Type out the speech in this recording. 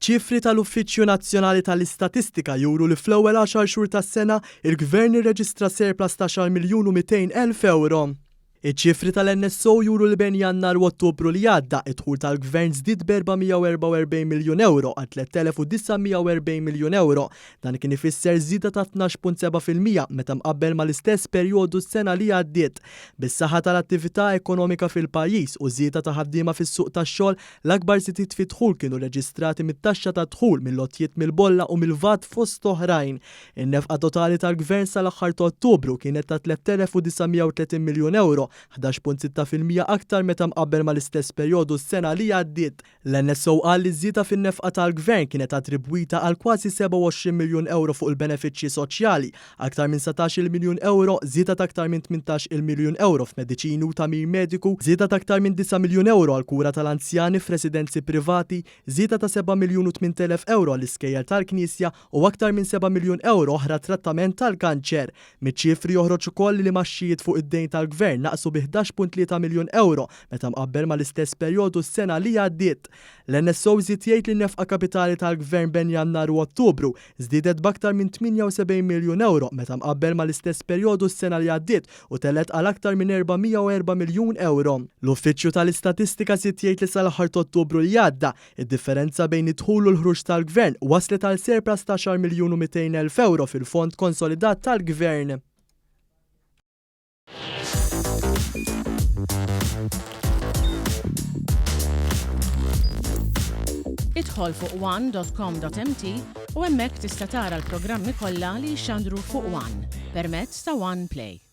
Iċ-ċifri tal-Uffiċċju Nazzjonali tal-Istatistika juru li fl-ewwel għaxar xhur tas-sena, il-Gvern irreġistra surplus ta' għaxar miljun u 200,000 ewro. Iċ-ċifri tal-NSO juru li bejn Jannar u Ottubru li għadda, id-dħul tal-Gvern żdied b'444 miljun ewro għal 3,940 miljun ewro. Dan kien ifisser żieda ta' 12.7% meta mqabbel mal-istess perjodu s-sena li għaddiet. Bis-saħħa tal-attività ekonomika fil-pajjiż u żieda ta' ħaddiema fis-suq tax-xogħol, L-akbar żidiet fid-dħul kienu rreġistrati mit-taxxa tad-dħul, mill-għotjiet mill-bolla u mill-VAT fost oħrajn. In-nefqa totali tal-Gvern sal-aħħar ta' Ottubru kienet ta' 3,930 miljun ewro, 11.6% aktar meta mqabbel mal-istess perjodu s-sena li għaddiet. L-NSO qal li ż-żieda fin-nefqa tal-Gvern kienet attribwita għal kważi 27 miljun ewro fuq il-benefiċċji soċjali, Aktar minn 19-il miljun ewro, żieda ta' aktar minn 18-il miljun ewro f'mediċini u tagħmir mediku, żieda ta' aktar minn disa' miljun ewro għall-kura tal-anzjani f'residenzi privati, żieda ta' seba' miljun u 8,000 ewro għall-iskejjel tal-Knisja u aktar minn seba' miljun ewro oħra għat-trattament tal-kanċer. Miċ-ċifri joħroġ ukoll li l-imgħaxxijiet fuq id-dejn tal-Gvern naqsu bi 11.3 miljun ewro meta mqabbel mal-istess perjodu s-sena li għaddiet. L-NSO żied jgħid li n-nefqa kapitali tal-Gvern bejn Jannar u Ottubru żdiedet b'aktar minn 78 miljun ewro meta mqabbel mal-istess perjodu s-sena li għaddiet u telgħet għal aktar minn 404 miljun ewro. L-Uffiċċju tal-Istatistika żied jgħid li sal-aħħar t'Ottubru li għadda, id-differenza bejn id-dħul u l-ħruġ tal-Gvern waslet għal surplus ta' għaxar miljun u 200 elf ewro fil-fond konsolidat tal-Gvern. Idħol fuq one.com.mt u hemmhekk tista' tara l-programmi kollha li jixxandru fuq One permezz ta' One Play.